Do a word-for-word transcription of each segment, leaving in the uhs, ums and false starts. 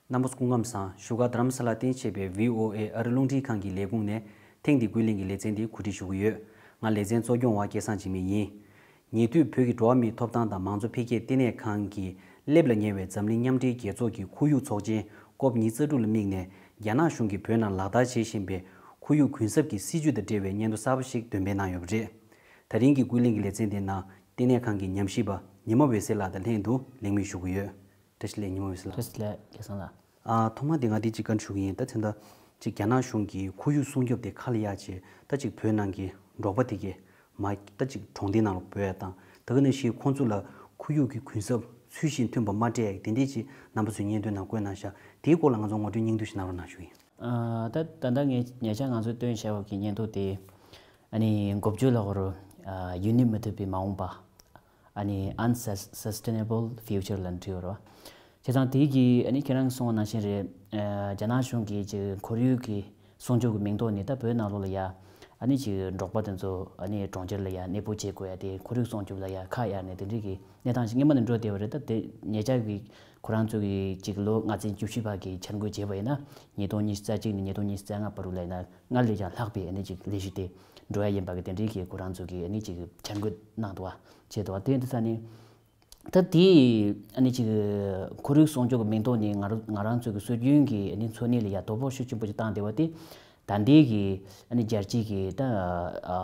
རྣམ་པ་སྐུ་ཁམས་བཟང་། བཞུགས་སྒར་རྡ་རམ་ས་ལར་རྟེན་གཞི་བྱས་པའི་ཝི་ཨོ་ཨེ་ཨ་རི་རླུང་འཕྲིན་ཁང་གི་ལས་ཁུངས་ནས་ཐེངས་འདིའི་ཀུན་གླེང་གི་ལེ་ཚན་འདི་གོ་སྒྲིག་ཞུ་གི་ཡོད། ང་ལེ་ཚན་གཙོ་སྐྱོང་བ་སྐལ་བཟང་འཇིགས་མེད་ཡིན། ཉེ་དུས་བོད་ཀྱི་འགྲོ་བ་མིའི་ཐོབ་ཐང་དང་མང་གཙོ་འཕེལ་རྒྱས་ལྟེ་གནས་ཁང་གིས་སླེབས་ལ་ཉེ་བའི་འཛམ་གླིང་མཉམ་འབྲེལ་རྒྱལ་ཚོགས་ཀྱི་ཁོར་ཡུག་ཚོགས་ཆེན་ཀོབ་ཉི་ཤུ་རྩ་དྲུག་ལ་དམིགས་ནས། རྒྱ་ནག་གཞུང་གིས་བོད་ནང་ལག་བསྟར་བྱེད་བཞིན་པའི་ཁོར་ཡུག་གུན་གསབ་ཀྱི་སྲིད་ཇུས་དང་འབྲེལ་བའི་སྙན་ཐོ་གསར་པ་ཞིག་འདོན་སྤེལ་གནང་ཡོད་པ་རེད། ད་རིང་གི་ཀུན་གླེང་གི་ལེ་ཚན་དེའི་ནང་ལྟེ་གནས་ཁང་གི་ཉམས་ཞིབ་པ་ཉི་མ་འོད་ཟེར་ལགས་དང་ལྷན་དུ་གླེང་མོལ་ཞུ་གི་ཡོད། བཀྲ་ཤིས་བདེ་ལེགས། ཉི་མ་འོད་ཟེར་ལགས། བཀྲ་ཤིས་བདེ་ལེགས། སྐལ་བཟང་ལགས། ཨ། ཐོག་མར་དེ་ང་འདི་གཅིག་བཀའ་འདྲི་ཞུ་གི་ཡིན། ད་ད་ལྟ་གཅིག་རྒྱ་ནག་གཞུང་གིས་ཁོར་ཡུག་སྲུང་སྐྱོབ་དེ་ཁ་ལ་གཡར་བྱས། ད་གཅིག་བོད་ནང་གི་འབྲོག་པ་དེ་གས་མར་ད་གཅིག་གྲོང་སྡེ་ནང་ལ་འབོད་ཡ་དང་། ད་ག་ནང་བཞིན་ཁོང་ཚོ་ལ་ཁོར་ཡུག་གི་གུན་གསབ་ཚུལ་བཞིན་ཐོན་པ་མ་སྤྲད་ཡ་དེ་འདྲས་ཅིག་རྣམ་པ་ཚོས་སྙན་ཐོ་ནང་བཀོད་གནང་ཤག་དེའི་སྐོར་ལ་ང་ཚོ་ངོ་སྤྲོད་སྙིང་བསྡུས་ཤིག་གནང་རོགས་གནང་ཞུ་གི་ཡིན། ཨ། ད་ད་ལྟ་ངས་ཉེ་ཆར་ང་ཚོས་བཏོན་བཞག་པའི་སྙན་ཐོ་དེ། ཨ་ནི་འགོ་བརྗོད་ལ་འོ་རུ། ཨ། ཡུན་གནས་མི་ཐུབ་པའི་མ་འོངས་པ། ཨ་ནི་Unsustainable Future ལབ་བྲིས་ཡོད་རེད་བ། བྱས་ཙང་དེའི་གི་ཨ་ནི་ཁྱེད་རང་གསུངས་པ་ནང་བཞིན་རེད། ཨ། རྒྱ་ནག་གཞུང་གིས་ཅིག་ཁོར་ཡུག་གི་སྲུང་སྐྱོབ་ཀྱི་མིང་ཐོག་ནས་ད་བོད་ནང་ལོགས་ལ་ཡ། ཨ་ནི་ཅིག་འབྲོག་པ་དེ་ཚོ་ཨ་ནི་གྲོང་ཁྱེར་ལ་ཡ་གནས་སྤོ་བྱེད་དགོས་ཡ་དེ། ཁོར་ཡུག་སྲུང་སྐྱོབ་ལ་ཡ་ཁ་གཡར་ནས་དེ་འདྲའི་གི་གནས་སྟངས་ཤིག་སྔོན་མ་ནས་འགྲོ་བསྡད་པ་རེད། ད་དེ་ཉེ་ཆར་གི་ཁོ་རང་ཚོ་གི་ཅིག་ལོ་ལྔ་ཚན་བཅུ་བཞི་བར་གྱི་འཆར་འགོད་བྱས་པ་ཡིན་ན། ཉིས་སྟོང་ཉི་ཤུ་རྩ་གཅིག་ནས་ཉིས་སྟོང་ཉི་ཤུ་རྩ་ལྔ་བར་དུ་ལ་ཡིན་ན་སྔར་ལས་ཀྱང་ལྷག་པའི་ཨ་ནི་ཅིག་ལས་གཞི་དེ་འགྲོ་ཡ་ཡིན་པ་གི་དེ་འདྲའི་གི་ཁོ་རང་ཚོ་གི་ཨ་ནི་ཅིག་འཆར་འགོད་གནང་འདུག་བ། བྱས་འདུག་བ། དེ་འདི་ས་ནི། ད་དེ་ཨ་ནི་ཅིག་ཁོར་ཡུག་སྲུང་སྐྱོབ་ཀྱི་མིང་ཐོག་ནས་ང་རང་ང་རང་ཚོ་གི་སྲོལ་རྒྱུན་གྱི་ཨ་ནི་འཚོ་གནས་ལ་ཡ་དོ་ཕོག་ཤུགས་ཆེན་པོ་ཞིག་བཏང་བསྡད་པ་དེ། ད་ལྟའི་གི་ཨ་ནི་རྒྱལ་སྤྱིའི་གི་ད་ཨ་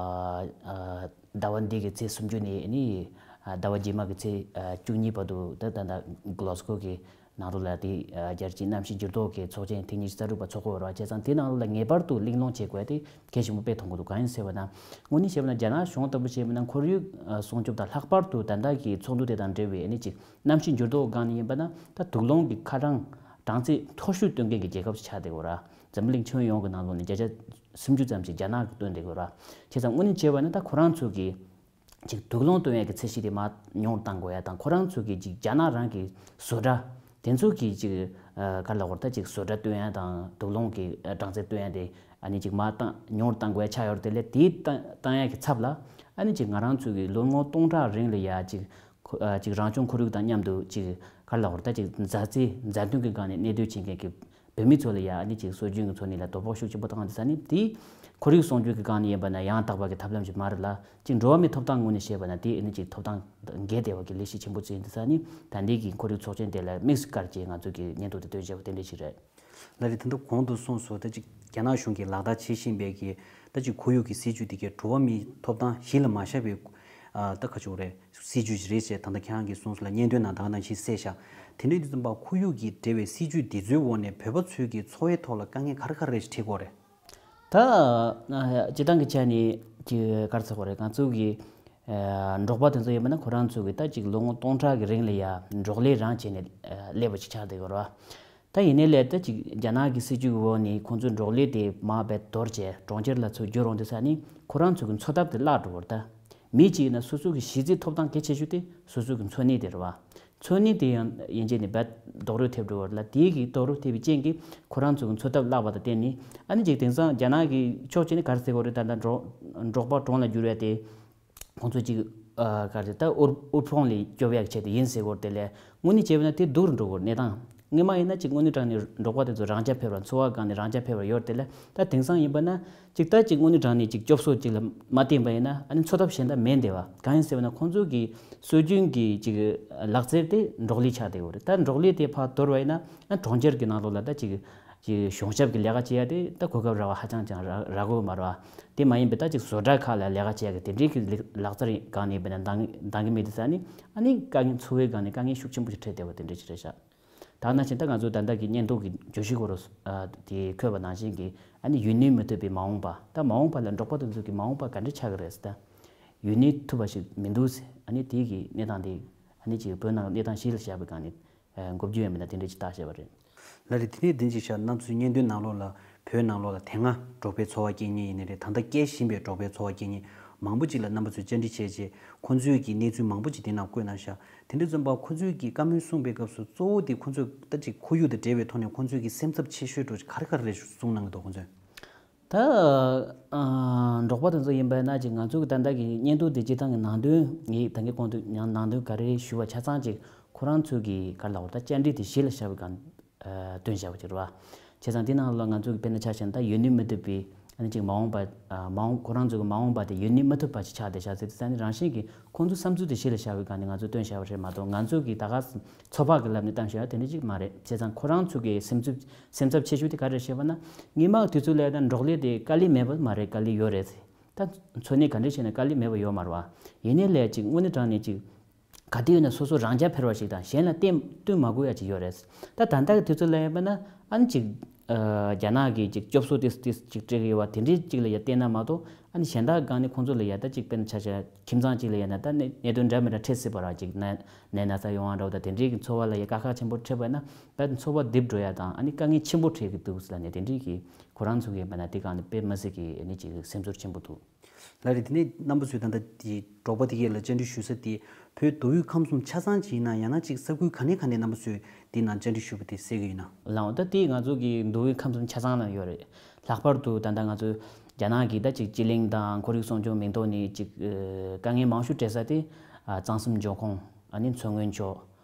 ཨ་ཟླ་བ་འདི་གི་ཚེས་སུམ་ཅུ་ནས་ཨ་ནི་ཟླ་བ་རྗེས་མ་གི་ཚེས་བཅུ་གཉིས་བར་དུ་ད་ད་ད་གློ་སྒོ་གི་ནང་དུ་ལ་དེ་རྒྱལ་སྤྱིའི་གནམ་གཤིས་འགྱུར་ལྡོག་གི་ཚོགས་ཆེན་ཐེངས་ཉི་ཤུ་རྩ་དྲུག་པ་ཚོགས་ཀྱི་ཡོད་རེད་བ། བྱས་ཙང་དེ་ནང་ལ་ངེས་པར་དུ་གླེང་སློང་བྱེད་དགོས་ཏེ་གལ་ཆེན་པོ་དཔེ་མཐོང་གི་འདུག་གང་ཡིན་ཟེར་བ་ན། དངོས་གནས་བཤད་པ་ན་རྒྱ་ནག་གཞུང་ལྟ་བུ་བྱས་པ་ན་ཁོར་ཡུག་སྲུང་སྐྱོབ་དང་། ལྷག་པར་དུ་ད་ལྟ་གི་ཚོགས་འདུ་དེ་དང་འབྲེལ་བའི་ཨ་ནི་ཅིག་གནམ་གཤིས་འགྱུར་ལྡོག་སྒང་ནས་ཡིན་པ་ན། ད་དུག་རླངས་ཀྱི་ཁ་གྲངས་གྲངས་ཚད་མཐོ་ཤོས་བཏོན་མཁན་གྱི་རྒྱལ་ཁབ་ཅིག་ཆགས་བསྡད་ཡོད་རེད། འཛམ་བུ་གླིང་ཁྱོན་ཡོངས་ཀྱི་ནང་ལོགས་ནས་བརྒྱ་ཆ་སུམ་ཅུ་ཙམ་ཞིག་རྒྱ་ནག་གིས་བཏོན་བསྡད་ཡོད་རེད། བྱས་ཙང་དངོས་གནས་བྱས་པ་ན་ད་ཁོ་རང་ཚོ་གི་ཅིག་དུག་རླངས་བཏོན་ཡས་ཀྱི་ཚད་གཞི་དེ་མར་ཉུང་རུ་གཏང་དགོས་ཡ་དང་། ཁོ་རང་ཚོ་གི་ཅིག་རྒྱ་ནག་རང་གི་བཟོ་གྲྭ་དེ་ཚོ་གི་ཅིག་ཨ་ག་རེ་ལབ་དགོས་རེད། ད་ཅིག་བཟོ་གྲྭ་བཏོན་ཡ་དང་དུག་རླངས་ཀྱི་ཨ་གྲངས་ཚད་བཏོན་ཡ་དེ་ཨ་ནི་ཅིག་མར་བཏང་ཉུང་རུ་གཏང་དགོས་ཡ་ཆགས་ཡོད་རེད། དེ་ལས་དེ་བཏང་བཏང་ཡ་གི་ཚབ་ལ་ཨ་ནི་ཅིག་ང་རང་ཚོ་གི་ལོ་ངོ་སྟོང་ཕྲག་རིང་ལ་ཡ་ཅིག་ཁོ་ཨ་ཅིག་རང་བྱུང་ཁོར་ཡུག་དང་མཉམ་དུ་ཅིག་ག་རེ་ལབ་དགོས་རེད། ད་ཅིག་མཛའ་བརྩེ་མཛའ་མཐུན་གྱི་སྒང་ནས་གནས་སྡོད་བྱེད་མཁན་གྱི་བོད་མི་ཚོ་ལ་ཡ་ཨ་ནི་ཅིག་སྲོལ་རྒྱུན་གྱི་འཚོ་གནས་ལ་དོ་ཕོག་ཤུགས་ཆེན་པོ་བཏང་བ་དེ་ས་ནི་དེ་ཁོར་ཡུག་སྲུང་སྐྱོབ་ཀྱི་སྒང་ནས་ཡིན་པ་ན་ཡང་དག་པ་གི་ཐབས་ལམ་ཞིག་མ་རེད་ལ། ཅིག་འགྲོ་བ་མིའི་ཐོབ་ཐང་ངོས་ནས་བཤད་པ་ན་དེ་ཨ་ནི་ཅིག་ཐོབ་ཐང་འགལ་བསྡད་པ་གི་ལས་གཞི་ཆེན་པོ་ཅིག་ཡིན་དུས་ས་ནི། ད་ལྟའི་གི་ཁོར་ཡུག་ཚོགས་ཆེན་དེ་ལ་དམིགས་སུ་བཀར་བྱས་ང་ཚོ་གི་སྙན་ཐོ་དེ་བཏོན་བཞག་པ་དེ་འདྲ་ཞིག་རེད། ལགས་རེད། ད་ལྟ་གོང་དུ་གསུངས་སོང་། ད་ཅིག་རྒྱ་ནག་གཞུང་གིས་ལག་བསྟར་བྱེད་བཞིན་པའི་གི་ད་ཅིག་ཁོར་ཡུག་གི་སྲིད་ཇུས་དེ་གའི་འགྲོ་བ་མིའི་ཐོབ་ཐང་གཞི་ལ་མ་བཞག་པའི་ཨ་ད་ག་ཅིག་རེད། སྲིད་ཇུས་ཤིག་རེད་ཅེས་ད་ལྟ་ཁྱེད་རང་གིས་གསུངས་སོང་ལ། སྙན་ཐོའི་ནང་ད་ག་ནང་བཞིན་གསལ་བཞག་དེ་འདྲ་ཡིན་དུས་ཙམ་པ་ཁོར་ཡུག་གི་འབྲེལ་བའི་སྲིད་ཇུས་འདི་ཚོའི་འོག་ནས་བོད་པ་ཚོའི་གི་འཚོ་བའི་ཐོག་ལ་དཀའ་ངལ་ག་རེ་ག་རེ་ཞིག་འཕྲད་ཀྱི་ཡོད་རེད། ད་ཨ་སྤྱིར་བཏང་གི་ཆ་ནས་ཀྱི་ག་རེ་ཟེར་དགོས་རེད། ང་ཚོ་གི་ཨ་འབྲོག་པ་དེ་ཚོ་ཡིན་པ་ན་ཁོ་རང་ཚོ་གི་ད་ཅིག་ལོ་ངོ་སྟོང་ཕྲག་གི་རིང་ལ་ཡ་འབྲོག་ལས་རང་བྱས་ནས་ཨ་སླེབས་པ་ཅིག་ཆགས་བསྡད་ཡོད་རེད་བ། ད་ཡིན་ནའི་ལས་ད་ཅིག་རྒྱ་ནག་གི་སྲིད་ཇུས་ཀྱི་འོག་ནས་ཁོང་ཚོས་འབྲོག་ལས་དེ་མར་རྦད་དོར་བྱས་གྲོང་ཁྱེར་ལ་ཚུར་བསྒྱུར་འོང་དུས་ས་ནི་ཁོ་རང་ཚོ་གི་འཚོ་ཐབས་དེ་བརླག་འགྲོ་གི་རེད། ད་མི་གཅིག་ཡིན་ན་སོ་སོ་གི་གཞི་རྩའི་ཐོབ་ཐང་གལ་ཆེ་ཤོས་དེ་སོ་སོ་གི་འཚོ་གནས་དེ་རེད་བ། འཚོ་གནས་དེ་ཡང་ཡན་ཆད་ནས་རྦད་རྡོག་རོལ་ཐེབས་འགྲོ་བ་རེད་ལ། དེའི་གི་རྡོག་རོལ་ཐེབས་པའི་རྐྱེན་གྱིས་ཁོ་རང་ཚོ་གི་འཚོ་ཐབས་བརླག་པ་དང་བརྟེན་ནས། ཨ་ནི་ཅིག་དེང་སང་རྒྱ་ནག་གི་ཕྱོགས་གཅིག་ནས་ག་རེ་ཟེར་དགོས་རེད། ད་ལྟ་འབྲོག་འབྲོག་པ་གྲོང་ལ་བསྒྱུར་བ་དེ་ཁོང་ཚོ་ཅིག་ཨ་ག་རེ་ད་དབུལ་དབུལ་ཕོངས་ལས་སྐྱོབ་ཡག་ཆེད་དུ་ཡིན་ཟེར་དགོས་རེད། དེ་ལས་དངོས་གནས་བྱས་པ་ན་དེ་སྡུག་རུ་འགྲོ་དགོས་རེད། གནས་སྟངས་སྔོན་མ་ཡིན་ན་ཅིག་དངོས་གནས་དྲང་གནས་འབྲོག་པ་དེ་ཚོ་རང་རྐྱ་འཕེར་བ། འཚོ་བ་སྒང་ནས་རང་རྐྱ་འཕེར་བ་ཡོད་རེད། དེ་ལས་ད་དེང་སང་ཡིན་པ་ན་ཅིག་ད་ཅིག་དངོས་གནས་དྲང་གནས་ཅིག་སྐྱོབ་གསོ་ཅིག་ལ་མ་བརྟེན་པ་ཡིན་ན་ཨ་ནི་འཚོ་ཐབས་གཞན་དག་མེད་འདི་བ། གང་ཡིན་ཟེར་བ་ན་ཁོང་ཚོ་གི་སྲོལ་རྒྱུན་གྱི་ཅིག་ལག་རྩལ་དེ་འབྲོག་ལས་ཆགས་བསྡད་ཡོད་རེད། ད་འབྲོག་ལས་དེ་ཕར་དོར་བ་ཡིན་ན་ཨ་གྲོང་ཁྱེར་གྱི་ནང་ལོགས་ལ་ད་ཅིག་ཅིག་གཞུང་ཞབས་ཀྱི་ལས་ཀ་བྱེད་ཡ་དེ་ད་གོ་སྐབས་རག་པ་ཧ་ཅང་ཅང་རག་རག་གི་མ་རེད་བ། དེ་མ་ཡིན་པའི་ད་ཅིག་བཟོ་གྲྭ་ཁག་ལ་ལས་ཀ་བྱེད་ཡ་གི་དེ་འདྲའི་གི་ལག་ལག་རྩལ་སྒང་ནས་ཡིན་པ་ན་འདང་འདང་གི་མེད་དུས་ས་ནི་ཨ་ནི་དཀའ་ངལ། འཚོ་བའི་སྒང་ནས་དཀའ་ངལ་ཤུགས་ཆེན་པོ་ཞིག་འཕྲད་བསྡད་པ་དེ་འདྲ་ཞིག་རེད་ཤག་ད་ནང་བཞིན་ད་ང་ཚོ་ད་ལྟ་གི་སྙན་ཐོ་གི་བརྗོད་གཞི་སྐོར་ལ་དེ་འཁོད་པ་ནང་བཞིན་གྱི་ཨ་ནི་ཡུན་གནས་མི་ཐུབ་པའི་མ་འོངས་པ། ད་མ་འོངས་པ་ལ་འབྲོག་པ་དེ་ཚོ་གི་མ་འོངས་པ་ག་འདྲ་ཆགས་ཀྱི་རེད་ཟེར། ད་ཡུན་གནས་ཐུབ་པ་ཞིག་མི་འདུག་ཟེར། ཨ་ནི་དེ་གི་གནས་སྟངས་དེ་ཨ་ནི་ཅིག་བོད་ནང་གནས་སྟངས་གཞི་ལ་བཞག་པའི་སྒང་ནས་འགོ་བརྗོད་ཡིན་པ་ན་དེ་འདྲ་ཅིག་བཏགས་བཞག་པ་རེད། ལགས་རེད། དེ་ནས་དེ་ཅིག་བཞག་རྣམ་ཚོའི་སྙན་ཐོའི་ནང་ལོགས་ལ་བོད་ནང་ལོགས་ལ་དེ་སྔ་འབྲོག་པའི་འཚོ་བ་སྐྱེལ་མཁན་ཡིན་ནའི་རེད། ད་ལྟ་སྐྱེལ་བཞིན་པའི་འབྲོག་པའི་འཚོ་བ་སྐྱེལ་མཁན་མང་པོ་ཅིག་ལ་རྣམ་པ་ཚོས་བཅར་འདྲི་བྱས་རྗེས་ཁོང་ཚོས་ཀྱི་གནས་ཚུལ་མང་པོ་ཅིག་དེ་ནང་བཀོད་གནང་ཤག་དེ་འདྲ་ཙམ་པ་ཁོ་ཚོས་ཀྱིས་བཀའ་མོལ་གསུངས་པའི་སྐབས་སུ་གཙོ་བོ་དེ་ཁོ་ཚོས་ད་ཅིག་ཁོར་ཡུག་དང་འབྲེལ་བའི་ཐོག་ནས་ཁོ་ཚོས་ཀྱིས་སེམས་འཚབ་ཆེ་ཤོས་འདྲ་ཅིག་ག་རེ་ག་རེ་རེད་གསུངས་གནང་གི་འདུག་ཁོ་ཚོས། ད་ཨ་འབྲོག་པ་དེ་ཚོ་ཡིན་པ་ན་ཅིག་ང་ཚོ་གི་ད་ལྟ་གི་སྙན་ཐོ་དེ་སྤྱིར་བཏང་གི་ནང་དོན། ངས་ད་གིན་གོང་དུ་ཡང་ནང་དོན་ག་རེ་ཞུ་བ་ཆ་ཚང་ཅིག་ཁོ་རང་ཚོས་ཀྱིས་ག་རེ་ལབ་དགོས་རེད། ད་བཅར་འདྲི་དེ་གཞི་ལ་བཞག་པའི་སྒང་ བཏོན་བཞག་པ་ཅིག་རེད་བ། བྱས་ཙང་དེ་ནང་ལ་ང་ཚོ་གི་དཔེར་ན་ཆ་བཞག་ན་ད་ཡོད་ནི་མི་ཐུབ་པའི་ཨ་ནི་ཅིག་མ་འོངས་པ་མ་འོངས་ཁོ་རང་ཚོ་གི་མ་འོངས་པ་དེ་ཡོད་ནི་མི་ཐུབ་པ་ཞིག་ཆགས་བསྡད་ཤག་ཟེར་དུས་ཙང་ནི་རང་བཞིན་གྱིས་ཁོང་ཚོའི་བསམ་ཚུལ་དེ་གཞི་ལ་བཞག་པའི་སྒང་ནས་ང་ཚོས་བཏོན་བཞག་པ་རེད་མ་གཏོགས། ང་ཚོ་གི་ད་ག་ཚོད་དཔག་གི་ལམ་ནས་བཏང་བཞག་པ་དེ་འདྲ་ཅིག་མ་རེད། བྱས་ཙང་ཁོ་རང་ཚོ་གི་སེམས་ཚབ་སེམས་འཚབ་ཆེ་ཤོས་དེ་ག་རེ་རེད་ཞེས་པ་ན། སྔོན་མ་དུས་ཚོད་ལ་ཡ་ད་འབྲོག་ལས་དེ་དཀའ་ལས་མེད་པ་མ་རེད། དཀའ་ལས་ཡོད་རེད། ད་འཚོ་གནས་ག་འདྲ་བྱས་ན་དཀའ་ལས་མེད་པ་ཡོད་མ་རེད་བ། ཡིན་ནའི་ལས་ཅིག་དངོས་གནས་དྲང་ནས་ཅིག་ག་དུས་ཡིན་ན་སོ་སོ་རང་རྐྱ་འཕེར་བ་ཞིག་དང་གཞན་ལ་བརྟེན་བསྟུན་མ་དགོས་ཡ་ཅིག་ཡོད་རེད། ད་ད་ལྟ་གི་དུས་ཚོད་ལ་ཡིན་པ་ན་ཨ་ནི་ཅིག་རྒྱ་ནག་གིས་ཅིག་སྐྱོབ་གསོ་ཏིས་ཏིས་ཅིག་སྤྲད་ཀྱི་ཡོད་བ་དེ་འདྲའི་ཅིག་ལ་ཡ་བརྟེན་ན་མ་གཏོགས། ཨ་ནི་གཞན་དག་སྒང་ནས་ཁོང་ཚོ་ལ་ཡ་ད་ཅིག་དཔེར་ན་ཆ་བཞག་ཁྱིམ་ཚང་ཅིག་ལ་ཡ་ན་ད་གནད་གནད་དོན་འདྲ་མི་འདྲ་འཕྲད་སྲིད་པ་ར། ཅིག་ནད་ནད་ན་ཚ་ཡོང་བ་འདྲ་བོ་དང་དེ་འདྲའི་གི་འཚོ་བ་ལ་ཡ་དཀའ་ཁག་ཆེན་པོ་འཕྲད་པ་ན་ད་འཚོ་བ་རྡིབ་འགྲོ་ཡ་དང་ཨ་ནི་དཀའ་ངལ་ཆེན་པོ་འཕྲད་ཀྱི་འདུག་ལ་ནས་དེ་འདྲའི་གི་ཁོ་རང་ཚོ་གི་ཡིན་པ་ན་དེ་སྒང་ནས་དཔེ་མི་སྲིད་ཀྱི་ཨ་ནི་ཅིག་སེམས་ཚོར་ཆེན་པོ་འདུག་ལགས་རེད། དེ་ནས་རྣམ་པ་ཚོས་ད་ལྟ་དེ་འབྲོག་པ་དེ་གས་ལ་བཅར་འདྲི་ཞུ་ས་དེ་བོད་མདོ་དབུས་ཁམས་གསུམ་ཆ་ཚང་ཅིག་ཡིན་ན་ཡང་ན་ཅིག་ས་ཁུལ་ག་ནས་ག་ནས་རྣམ་པ་ཚོས་དེ་ནང་བཅར་འདྲི་ཞུས་པ་དེ་གསལ་གི་ཡོད་ན། ལགས་འོང་། ད་དེ་ང་ཚོ་གི་མདོ་དབུས་ཁམས་གསུམ་ཆ་ཚང་ལ་ཡོད་རེད། ལྷག་པར་དུ་ད་ལྟ་ང་ཚོ་རྒྱ་ནག་གི་ད་ཅིག་སྤྱི་གླིང་དང་ཁོར་ཡུག་སྲུང་སྐྱོབ་མིང་ཐོག་ནས་ཅིག་དཀའ་ངལ་མང་ཤོས་འཕྲད་ས་དེ་གཙང་གསུམ་ལྗོངས་ཁོངས་ཨ་ནི་མཚོ་སྔོན་ཕྱོགས།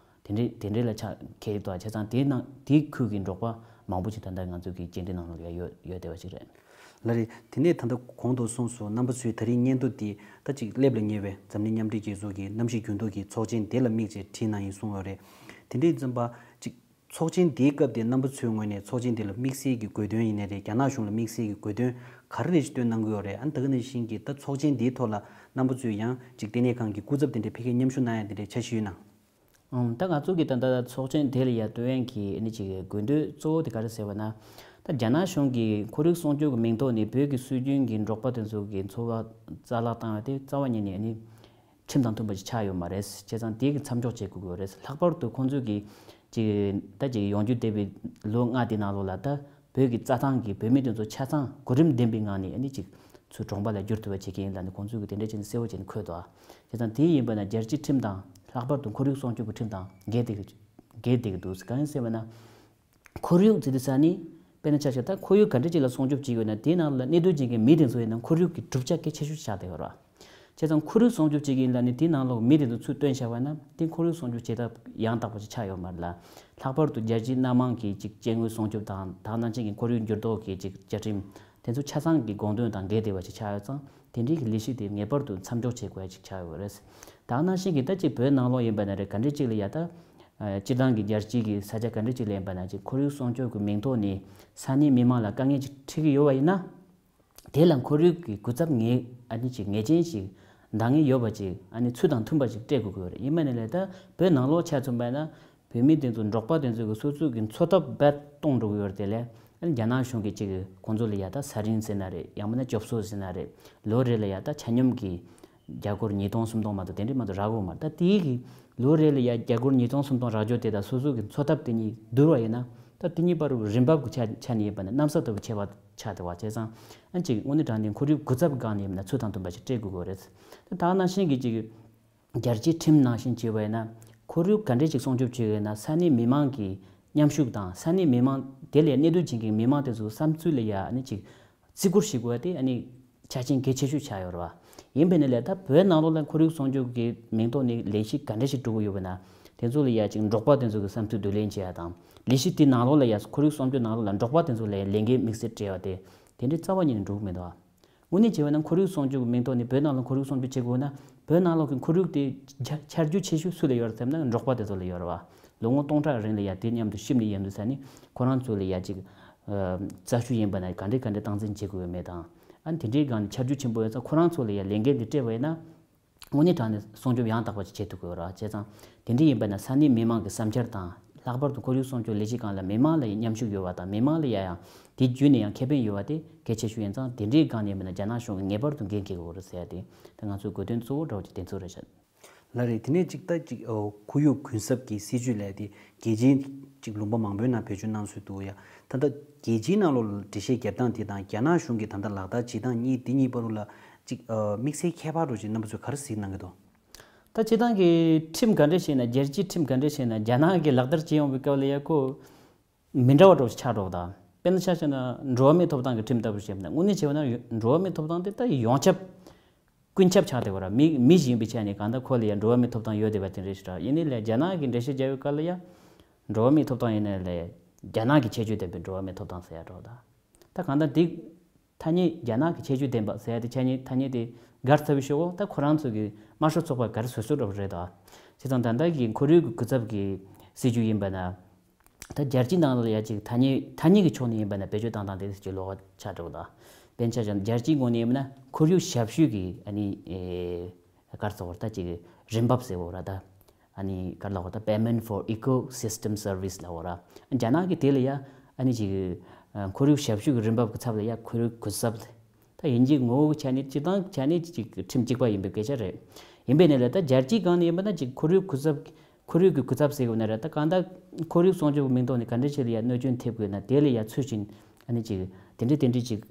དེ་འདྲའི་དེ་འདྲའི་ལ་ཆ་ཁེལ་འདུག་བྱས་ཙང་དེའི་ནང་དེའི་ཁུལ་གྱི་འབྲོག་པ་མང་པོ་ཅིག་ད་ལྟ་ང་ཚོ་གི་སྐྱེལ་འདྲེན་ནང་ལོགས་ལ་ཡོད་ཡོད་བསྡད་པ་ཅིག་རེད། ལགས་རེད། དེ་ནས་ད་ལྟ་གོང་དུ་གསུངས་སོང་། རྣམ་པ་ཚོས་ད་རིང་སྙན་ཐོ་འདི་ད་ཅིག་སླེབས་ལ་ཉེ་བའི་འཛམ་གླིང་མཉམ་འབྲེལ་རྒྱལ་ཚོགས་ཀྱི་གནམ་གཤིས་འགྱུར་ལྡོག་གི་ཚོགས་ཆེན་དེ་ལ་དམིགས་བྱས་བྲིས་གནང་ཡིན་གསུངས་ཡོད་རེད། དེ་འདྲའི་ཙམ་པ་ཅིག་ཚོགས་ཆེན་དེའི་སྐབས་དེ་རྣམ་པ་ཚོའི་ངོས་ནས་ཚོགས་ཆེན་དེ་ལ་དམིགས་བསལ་གྱི་དགོས་འདུན་ཡིན་ནའི་རེད། རྒྱ་ནག་གཞུང་ལ་དམིགས་བསལ་གྱི་དགོས་འདུན་ག་རེ་རེ་ཞིག་བཏོན་གནང་གི་ཡོད་རེད། ཨ་ནི་ད་ག་ནང་བཞིན་གྱི་ད་ཚོགས་ཆེན་དེའི་ཐོག་ལ་རྣམ་པ་ཚོས་ཡང་ཅིག་ལྟེ་གནས་ཁང་གི་སྐུ་ཚབ་དེ་འདྲ་ཕ་གིར་མཉམ་ཞུགས་གནང་ཡ་དེ་འདྲའི་འཆར་གཞི་ཡོད་ན། ཨང་། ད་ང་ཚོ་གི་ད་ལྟ་ཚོགས་ཆེན་དེ་ལ་ཡ་བཏོན་མཁན་གྱི་ཨ་ནི་ཅིག་དགོས་འདུན་གཙོ་བོ་དེ་ག་རེ་ཟེར་བ་ན། ད་རྒྱ་ནག་གཞུང་གིས་ཁོར་ཡུག་སྲུང་སྐྱོབ་ཀྱི་མིང་ཐོག་ནས་བོད་ཀྱི་སྲོལ་རྒྱུན་གྱི་འབྲོག་པ་དེ་ཚོ་གི་འཚོ་བ་རྩ་བརླག་བཏང་བ་དེ་རྩ་བ་ཉིད་ནས་ཨ་ནི་ཁྲིམས་དང་མཐུན་པ་ཞིག་ཆགས་ཡོད་མ་རེད། བྱས་ཙང་དེ་གི་མཚམས་འཇོག་བྱེད་དགོས་ཀྱི་ཡོད་རེད། ལྷག་པར་དུ་ཁོང་ཚོས་ཀྱི་ཅིག་ད་ཅིག་ཡོང་རྒྱུ་བསྡད་པའི་ལོ་ལྔ་དེ་ནང་ལོགས་ལ་ད་བོད་ཀྱི་རྩྭ་ཐང་གི་བོད་མི་དེ་ཚོ་ཆ་ཚང་གོ་རིམ་ལྡན་པའི་ངང་ནས་ཨ་ནི་ཅིག་ཚུར་གྲོང་པ་ལ་བསྒྱུར་ཐུབ་པ་བྱེད་ཀྱི་ཡིན་ལབ་ནས་ཁོང་ཚོས་ཀྱི་དེ་འདྲ་བྱས་ནས་གསལ་བོ་བྱས་ནས་འཁོད་འདུག་བྱས་ཙང་དེ་ཡིན་པ་ན་རྒྱལ་སྤྱིའི་ཁྲིམས་དང་ལྷག་པར་དུ་ཁོར་ཡུག་སྲུང་སྐྱོབ་ཀྱི་ཁྲིམས་དང་འགལ་བསྡད་ཀྱི་འགལ་བསྡད་ཀྱི་འདུག་གང་ཡིན་ཟེར་བ་ན། ཁོར་ཡུག་ཟེར་དུས་ས་ནི་དཔེར་ན་ཆ་བཞག་ད་ཁོར་ཡུག་ག་འདྲ་ཅིག་ལ་སྲུང་སྐྱོབ་བྱེད་དགོས་ན་དེའི་ནང་ལ་གནས་སྡོད་བྱེད་མཁན་མི་དེ་ཚོ་ཡིན་ན་ཁོར་ཡུག་གི་གྲུབ་ཆ་གལ་ཆེ་ཤོས་ཆགས་བསྡད་ཡོད་རེད། བྱས་ཙང་ཁོར་ཡུག་སྲུང་སྐྱོབ་བྱེད་ཀྱི་ཡིན་ལབ་ནས་དེའི་ནང་ལོགས་མི་དེ་ཚོ་ཚུར་བཏོན་བཞག་པ་ན་དེ་ཁོར་ཡུག་སྲུང་སྐྱོབ་བྱེད་ཐབས་ཡང་དག་པ་ཅིག་ཆགས་ཡོད་མ་རེད་ལ། ལྷག་པར་དུ་རྒྱལ་སྤྱིའི་སྣ་མང་གི་ཅིག་སྐྱེ་དངོས་སྲུང་སྐྱོབ་དང་དེ་ནང་བཞིན་གྱི་ཁོར་ཡུག་འགྱུར་ལྡོག་གི་ཅིག་བཅའ་ཁྲིམས་དེ་ཚོ་ཆ་ཚང་གི་དགོངས་དོན་དང་འགལ་བསྡད་པ་ཅིག་ཆགས་ཡོད་ཙང་དེ་འདྲའི་གི་ལས་གཞི་དེ་ངེས་པར་དུ་མཚམས་འཇོག་བྱེད་དགོས་ཡ་ཅིག་ཆགས་ཡོད་རེད། དེ་ནང་བཞིན་གྱི་ད་ཅིག་བོད་ནང་ལོགས་ཡིན་པ་ན་རེད། ག་འདྲ་ཅིག་ལ་ཡ་ད་སྤྱིར་བཏང་གི་རྒྱལ་སྤྱི་གི་ས་ཆ་ག་འདྲ་ཅིག་ལ་ཡིན་པ་ན་ཅིག་ཁོར་ཡུག་སྲུང་སྐྱོབ་ཀྱི་མིང་ཐོག་ནས་ས་གནས་མི་མང་ལ་དཀའ་ངལ་ཅིག་འཕྲད་ཀྱི་ཡོད་པ་ཡིན་ན། དེ་ལ་ཁོར་ཡུག་གི་སྐུ་ཚབ་ངེས་ཨ་ནི་ཅིག་ངེས་ཅན་ཞིག་འདང་ངེས་ཡོད་པ་ཅིག་ཨ་ནི་ཚུལ་དང་མཐུན་པ་ཅིག་སྤྲད་དགོས་ཀྱི་ཡོད་རེད། ཡིན་པ་ནི་ལས་ད་བོད་ནང་ལོགས་ཆ་མཚོན་པ་ཡིན་ན་བོད་མི་དེ་ཚོ་འབྲོག་པ་དེ་ཚོ་གི་སོ་སོ་གི་འཚོ་ཐབས་རྦད་གཏོང་འགྲོ་གི་ཡོད་རེད། དེ་ལས་ཨ་ནི་རྒྱ་ནག་གཞུང་གིས་ཅིག་ཁོང་ཚོ་ལ་ཡ་ད་ས་རིན་ཟེར་ན་རེད། ཡང་མིན་ན་སྐྱོབ་གསོ་ཟེར་ན་རེད། ལོ་རེ་ལ་ཡ་ད་ཆ་སྙོམས་ཀྱི་རྒྱ་སྒོར་ཉིས་སྟོང་སུམ་སྟོང་མ་གཏོགས་དེ་འདྲས་མ་གཏོགས་རག་གི་ཡོད་མ་རེད། ད་དེའི་གི་ལོ་རེ་ལ་ཡ་རྒྱ་སྒོར་ཉིས་སྟོང་སུམ་སྟོང་རག་རྒྱུ་དེ་དང་སོ་སོ་གི་འཚོ་ཐབས་དེ་གཉིས་བསྡུར་བ་ཡིན་ན་ད་དེ་གཉིས་བར་རིན་འབབ་ཀྱི་ཆ་ཆ་ནས་ཡིན་པ་ན་གནམ་ས་ལྟ་བུ་ཁྱད་པར་ཆགས་བསྡད་པ་བྱས་ཙང་། ཨ་ཅིག་དངོས་གནས་དྲང་གནས་ཁོར་ཡུག་སྐུ་ཚབ་སྒང་ནས་ཡིན་ན་ཚུལ་དང་མཐུན་པ་ཞིག་སྤྲད་དགོས་ཀྱི་རེད། ད་ད་ནང་བཞིན་གྱི་ཅིག་རྒྱལ་སྤྱིའི་ཁྲིམས་ནང་བཞིན་བྱས་པ་ཡིན་ན་ཁོར་ཡུག་ག་འདྲས་ཅིག་སྲུང་སྐྱོབ་བྱེད་དགོས་ན་ས་གནས་མི་མང་གི་མཉམ་ཞུགས་དང་ས་གནས་མི་མང་དེ་ལ་གནས་སྡོད་བྱེད་མཁན་མི་མང་དེ་ཚོའི་བསམ་ཚུལ་ལ་ཡ་ཨ་ནི་ཅིག་བརྩི་བཀུར་ཞིག་དགོས་ཏེ་ཨ་ནི་ཆ་རྐྱེན་གལ་ཆེ་ཤོས་ཆགས་ཡོད་རེད་བ། ཡིན་པས་ན་ལས་ད་བོད་ནང་ལོགས་ལ་ཁོར་ཡུག་སྲུང་སྐྱོབ་ཀྱི་མིང་ཐོག་ནས་ལས་གཞི་ག་འདྲ་ཞིག་སྒྲུབ་ཀྱི་ཡོད་པ་ན་དེ་ཚོ་ལ་ཡ་ཅིག་འབྲོག་པ་དེ་ཚོ་གི་བསམ་ཚུལ་བསྡུ་ལེན་བྱེད་ཡ་དང་ལས་གཞི་དེ་ནང་ལོགས་ལ་ཡ་ཁོར་ཡུག་སྲུང་སྐྱོབ་ནང་ལོགས་ལ་འབྲོག་པ་དེ་ཚོ་ལ་ཡ་ལས་འགན་དམིགས་བསལ་སྤྲད་ཡ་དེ་དེ་འདྲའི་རྩ་བ་ཉིད་ནས་འགྲུབ་མི་འདུག་བ། དངོས་གནས་བྱས་པ་ན་ཁོར་ཡུག་སྲུང་སྐྱོབ་ཀྱི་མིང་ཐོག་ནས་བོད་ནང་ལ་ཁོར་ཡུག་སྲུང་སྐྱོབ་བྱེད་དགོས་ན་བོད་ནང་ལོགས་ཀྱི་ཁོར་ཡུག་དེ་ཆ་ཆ་རྒྱུས་ཆེ་ཤོས་སུ་ལ་ཡོད་རེད་ཟེར་ན་འབྲོག་པ་དེ་ཚོ་ལ་ཡོད་རེད་བ། ལོ་ངོ་སྟོང་ཕྲག་རིང་ལ་ཡ་དེ་མཉམ་དུ་གཤིབ་ནས་ཡོང་དུས་ས་ནི་ཁོ་རང་ཚོ་ལ་ཡ་ཅིག་ཨ་རྩ་ཤུ་ཡིན་པ་ན་ག་འདྲས་ག་འདྲས་སྟངས་འཛིན་བྱེད་དགོས་ཡོད་མེད་དང་ཨ་ནི་དེ་འདྲའི་སྒང་ནས་ཆ་རྒྱུས་ཆེན་པོ་ཡོད་ཙང་ཁོ་རང་ཚོ་ལ་ཡ་ལས་འགན་དེ་སྤྲད་པ་ཡིན་ན། དངོས་གནས་དྲང་གནས་སྲུང་སྐྱོབ་ཡང་དག་པ་ཅིག་བྱེད་ཐུབ་དགོས་རེད། བྱས་ཙང་དེ་འདྲ་ཡིན་པ་ན་ས་གནས་མི་མང་གི་བསམ་འཆར་དང་ལྷག་པར་དུ་ཁོར་ཡུག་སྲུང་སྐྱོབ་ལས་གཞི་སྒང་ལ་མི་མང་ལ་ཡང་མཉམ་ཞུགས་ཡོད་པ་དང་མི་མང་ལ་ཡང་ཡང་དེ་བརྒྱུད་ནས་ཡང་ཁེ་ཕན་ཡོད་པ་དེ་གལ་ཆེ་ཤོས་ཡིན་ཙང་དེ་འདྲའི་སྒང་ནས་མིན་ན་རྒྱ་ནག་གཞུང་གིས་ངེས་པར་དུ་འགན་འཁྱེར་དགོས་རེད་ཟེར་ཡ་དེ་ད་ང་ཚོའི་དགོས་དོན་གཙོ་བོ་འདྲ་བོ་ཅིག་དེ་ཚོ་རེད་ཤག་ལགས་རེད། དེ་ནས་ཅིག་ད་ཅིག་ཨོ་ཁོར་ཡུག་གུན་གསབ་ཀྱི་སྲིད་ཇུས་ལས་དེ་རྒྱལ་སྤྱིའི་ཅིག་ལུང་པ་མང་པོའི་ནང་བེད་སྤྱོད་གནང་སྲོལ་འདུག་ཡ། ད་ལྟ་རྒྱལ་སྤྱིའི་ནང་ལོགས་ལ་འགྲེལ་བཤད་རྒྱབ་སྟངས་དེ་དང་རྒྱ་ནག་གཞུང་གིས་ད་ལྟ་ལག་བསྟར་བྱེད་སྟངས་གཉིས་དེ་གཉིས་བར་དུ་ལ་ཅིག་ཨ་དམིགས་བསལ་ཁྱད་པར་འདྲ་ཅིག་རྣམ་པ་ཚོས་ག་རེ་གཟིགས་གནང་གི་འདུག་ད་སྤྱིར་བཏང་གི་ཁྲིམས་ག་འདྲ་བྱས་ན་རྒྱལ་སྤྱིའི་ཁྲིམས་ག་འདྲ་བྱས་ན་རྒྱ་ནག་གིས་ལག་བསྟར་བྱེད་ཡོང་བའི་སྐབས་ལ་ཡ་ཁོ་མི་འདྲ་བ་འདྲ་བོ་ཆགས་འགྲོ་གི་ད། དཔེར་ན་ཆ་བཞག་ན་འགྲོ་བ་མིའི་ཐོབ་ཐང་གི་ཁྲིམས་ལྟ་བུ་བྱས་ན་དངོས་གནས་བྱས་པ་ན་འགྲོ་བ་མིའི་ཐོབ་ཐང་དེ་ད་ཡོངས་ཁྱབ་ཀུན་ཁྱབ་ཆགས་བསྡད་པ་ར། མི་མི་ཞིག་ཡིན་པའི་ཆ་ནས་གང་ལྟར་ཁོ་ལ་ཡ་འགྲོ་བ་མིའི་ཐོབ་ཐང་ཡོད་བསྡད་པ་དེ་འདྲ་ཞིག་ར། ཡིན་ནའི་ལས་རྒྱ་ནག་གིས་འགྲེལ་བཤད་རྒྱག་པའི་སྐབས་ལ་ཡ་འགྲོ་བ་མིའི་ཐོབ་ཐང་ཡིན་ནའི་ལས་ རྒྱ་ནག་གི་ཁྱད་ཆོས་ལྡན་པའི་འགྲོ་བ་མིའི་ཐོབ་ཐང་ཟེར་ཡ་འདྲ་བོ་དང་། ད་གང་ལྟར་འདི་ཐ་སྙད་རྒྱ་ནག་གི་ཁྱད་ཆོས་ལྡན་པ་ཟེར་ཡ་དེ་ཆ་ནི་ཐ་སྙད་དེ་གར་ཚ་བའི་ཤོག་གོ་ད་ཁོ་རང་ཚོ་གི་དམར་ཤོག་ཚོགས་པ་གར་བཟོས་བཟོས་འདྲ་བོ་རེད་དོ། བྱས་ཙང་ད་ལྟ་གི་ཁོར་ཡུག་གི་སྐུ་ཚབ་ཀྱི་སྲིད་ཇུས་ཡིན་པ་ན། ད་རྒྱལ་སྤྱིའི་ནང་ལ་ཡ་ཅིག་ཐ་སྙད་ཐ་སྙད་ཀྱི་ཕྱོགས་ནས་ཡིན་པ་ན་བེད་སྤྱོད་བཏང་སྟངས་དེ་ཅིག་ལོགས་ཆགས་འགྲོ་གི་དང་། དཔེར་ན་ཆ་བཞག་ན་རྒྱལ་སྤྱིའི་ངོས་ནས་ཡིན་པ་ན་ཁོར་ཡུག་ཞབས་ཞུ་གི་ཨ་ནི་ཨེ་གར་ཚ་བོར་ད་ཅིག་རིན་འབབ་ཟེར་བོ་ར་ད། ཨ་ནི་གར་ལ་བོ་ད་Payment for Ecosystem Service ལ་བོ་ར། རྒྱ་ནག་གི་དེ་ལ་ཡ་ཨ་ནི་ཅིག་ཁོར་ཡུག་ཞབས་ཞུ་གི་རིན་འབབ་ཀྱི་ཚབ་ལ་ཡ་ཁོར་ཡུག་གུན་གསབ། ད་ཡིན་གཅིག་ངོ་བོ་གི་ཆ་ནས་སྤྱི་བཏང་ཆ་ནས་ཅིག་ཁྲིམས་གཅིག་པ་ཡིན་པའི་སྐད་ཆ་རེད། ཡིན་པའི་ནས་ལ་ད་རྒྱལ་སྤྱིའི་སྒང་ནས་ཡིན་པ་ན་ཅིག་ཁོར་ཡུག་གུན་གསབ། ཁོར་ཡུག་གི་གུན་གསབ་ཟེར་དགོས་ན་རེད། ད་གང་ལྟར་ཁོར་ཡུག་སྲུང་སྐྱོབ་ཀྱི་མིང་ཐོག་ནས་ག་འདྲ་ཞིག་ལ་ཡ་གནོད་སྐྱོན་ཐེབས་དགོས་ན་དེ་ལ་ཡ་ཚུལ་བཞིན་ཨ་ནི་ཅིག་དེ་འདྲས་དེ་འདྲས་ཅིག་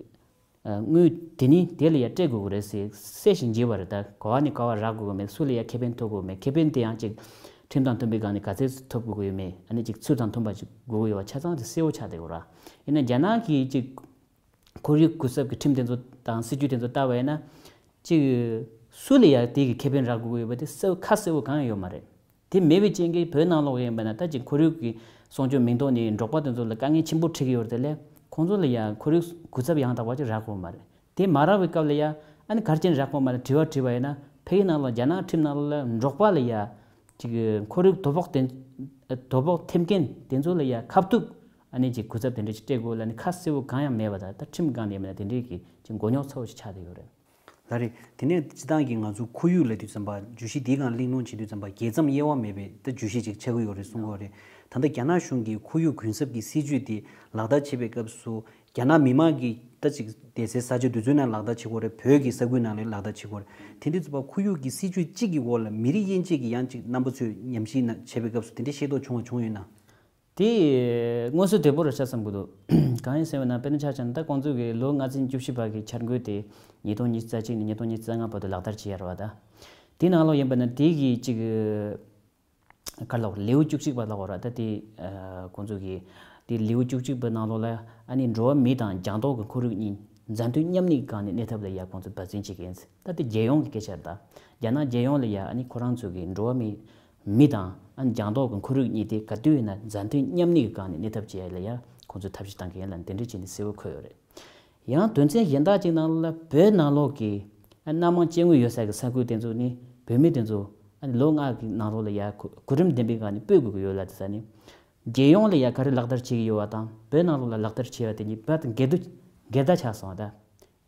དངུལ་དེ་ནི་དེ་ལ་ཡ་སྤྲད་དགོས་ཀྱི་རེད་ཟེར་གསལ་ཞིང་མཇལ་བ་རེད། ད་ག་བ་ནས་ག་བ་རག་དགོས་ཀྱི་མེད། སུ་ལ་ཡ་ཁེ་ཕན་ཐོབ་དགོས་མེད། ཁེ་ཕན་དེ་ཡང་ཅིག་ཁྲིམས་དང་མཐུན་པའི་སྒང་ནས་ག་ཚད་ཐོབ་དགོས་ཀྱི་ཡོད་མེད། ཨ་ནི་ཅིག་ཚུལ་དང་མཐུན་པ་ཅིག་དགོས་ཀྱི་ཡོད་པ་ཆ་ཚང་དེ་གསལ་བོ་ཆགས་བསྡད་ཡོད་ར། ཡིན་ན་རྒྱ་ནག་གིས་ཅིག་ཁོར་ཡུག་གུན་གསབ་ཀྱི་ཁྲིམས་དེ་ཚོ་དང་སྲིད་ཇུས་དེ་ཚོ་ལྟ་བ་ཡིན་ན། ཅིག་སུ་ལ་ཡ་དེ་གི་ཁེ་ཕན་རག་དགོས་ཀྱི་ཡོད་པ་དེ་གསལ་ཁ་གསལ་བོ་གང་ཡང་ཡོད་མ་རེད། དེ་མེད་པའི་རྐྱེན་གྱིས་བོད་ནང་ལོགས་ཡིན་པ་ན་ད་ཅིག་ཁོར་ཡུག་གི་སྲུང་སྐྱོབ་མིང་ཐོག་ནས་འབྲོག་པ་དེ་ཚོ་ལ་དཀའ་ངལ་ཆེན་པོ་འཕྲད་ཀྱི་ཡོད་རེད། དེ་ལས་ཁོང་ཚོ་ལ་ཡ་ཁོར་ཡུག་གུན་གསབ་ཡང་དག་པ་ཅིག་རག་གི་ཡོད་མ་རེད། དེ་མ་རག་པའི་སྐབས་ལ་ཡ་ཨ་ནི་ག་རེ་བྱས་ནས་རག་གི་ཡོད་མ་རེད་དྲི་བ་དྲིས་པ་ཡིན་ན། ཕ་གི་ནང་ལ་རྒྱ་ནག་ཁྲིམས་ནང་ལ་འབྲོག་པ་ལ་ཡ་ཅིག་ཁོར་ཡུག་དོ་ཕོག་དེ་དོ་ཕོག་ཐེབས་མཁན་དེ་ཚོ་ལ་ཡ་ཁ་ཐུག་ཨ་ནི་ཅིག་གུན་གསབ་དེ་འདྲ་ཅིག་སྤྲད་དགོས་ལ་ནི་ཁ་གསལ་བོ་གང་ཡང་མེད་པ་དང་། ད་ཁྲིམས་སྒང་ནས་མིན་ན་དེ་འདྲའི་གི་ཅིག་མགོ་རྙོག་ཚ་བོ་ཞིག་ཆགས་བསྡད་ཡོད་རེད། ལགས་རེད། དེ་ནས་སྤྱི་བཏང་གི་ང་ཚོ་ཁོར་ཡུག་ལབ་དུས་ཙམ་པ་བརྗོད་གཞི་འདིའི་སྒང་གླེང་སློང་བྱེད་དུས་ཙམ་པ་རྒྱལ་མཚམས་དབྱེ་བ་མེད་པའི་ད་བརྗོད་གཞི་ཅིག་ཆགས་ཀྱི་ཡོད་རེད་གསུང་གི་ཡོད་རེད། ད་ལྟ་རྒྱ་ནག་གཞུང་གིས་ཁོར་ཡུག་གུན་གསབ་ཀྱི་སྲིད་ཇུས་དེ་ལག་བསྟར་བྱེད་པའི་སྐབས་སུ་རྒྱ་ནག་མི་དམངས་ཀྱིས་ད་ཅིག་བསྡད་སའི་ས་ཆ་དེ་ཚོའི་ནང་ལག་བསྟར་བྱེད་ཀྱི་ཡོད་རེད། བོད་ཀྱི་ས་ཁུལ་ནང་ལ་ལག་བསྟར་བྱེད་ཀྱི་ཡོད་རེད། དེ་དུས་ཙམ་པ་ཁོར་ཡུག་གི་སྲིད་ཇུས་གཅིག་གི་འོག་ལ་མི་རིགས་དབྱེ་འབྱེད་ཀྱི་ཡང་ཅིག་རྣམ་པ་ཚོས་ཉམས་ཞིབ་ན་བྱས་པའི་སྐབས་སུ་དེ་འདྲའི་ཤེས་རྟོགས་བྱུང་བ་བྱུང་ཡོད་ན། དེ་མངོན་གསལ་དོད་པོ་རེད་ཤག་བསམ་གྱི་འདུག་གང་ཡིན་ཟེར་བ་ན་དཔེར་ན་ཆ་བཞག་ན་ད་ཁོང་ཚོ་གི་ལོ་ལྔ་ཚན་བཅུ་བཞི་པ་གི་འཆར་འགོད་དེ་ཉིས་སྟོང་ཉི་ཤུ་རྩ་གཅིག་ནས་ཉིས་སྟོང་ཉི་ཤུ་རྩ་ལྔ་བར་དུ་ལག་བསྟར་བྱས་ཡོད་རེད་བ་ད། དེའི་ནང་ལོགས་ཡིན་པ་ན་དེ་གི་ཅིག་ག་ལ་ལེའུ་བཅུ་གཅིག་པ་ལ་བར་ད་དེ་ཁོང་ཚོ་གི་དེ་ལེའུ་བཅུ་གཅིག་པའི་ནང་ལོགས་ལ་ཨ་ནི་འགྲོ་བ་མི་དང་ལྗང་མདོག་གི་ཁོར་ཡུག་གཉིས་མཛའ་མཐུན་མཉམ་གནས་ཀྱི་སྒང་ནས་གནས་ཐབས་ལ་ཡ་ཁོང་ཚོ་འབད་བརྩོན་བྱེད་ཀྱི་ཡིན། ད་དེ་རྒྱལ་ཡོངས་ཀྱི་སྐད་ཆ་རེད་ད། རྒྱ་ནག་རྒྱལ་ཡོངས་ལ་ཡ་ཨ་ནི་ཁོ་རང་ཚོ་གི་འགྲོ་བ་མི། མི་དང་ཨ་ནི་ལྗང་མདོག་གི་ཁོར་ཡུག་གཉིས་དེ་ག་དུས་ཡིན་ན་མཛའ་མཐུན་མཉམ་གནས་ཀྱི་སྒང་ནས་གནས་ཐབས་བྱེད་ཡ་ལ་ཡ་ཁོང་ཚོས་ཐབས་ཤེས་བཏང་གི་ཡིན་ལ་འདི་འདྲ་བྱས་ནས་གསལ་བོ་འཁོད་ཡོད་རེད། ཡང་དོན་ཚན་གཞན་དག་ཅིག་ནང་ལ་བོད་ནང་ལོགས་ཀྱི་ཨ་སྣ་མང་སྐྱེ་དངོས་ཡོད་ས་གི་ས་ཁུལ་དེ་ཚོ་ནི་བོད་མི་དེ་ཚོ་ཨ་ནི་ལོ་ལྔ་གི་ནང་ལོགས་ལ་ཡ་གོ་གོ་རིམ་ལྡན་པའི་སྒང་ནས་སྤོ་དགོས་ཀྱི་ཡོད་ལ་དེ་ས་ནི་རྒྱལ་ཡོངས་ལ་ཡ་ག་རེ་ལག་བསྟར་བྱེད་ཀྱི་ཡོད་པ་དང་བོད་ནང་ལོགས་ལ་ལག་བསྟར་བྱེད་པ་དེ་གཉིས་རྦད་དེ་འགལ་འདུ་འགལ་ཟླ་ཆགས་སོང་བ་ད།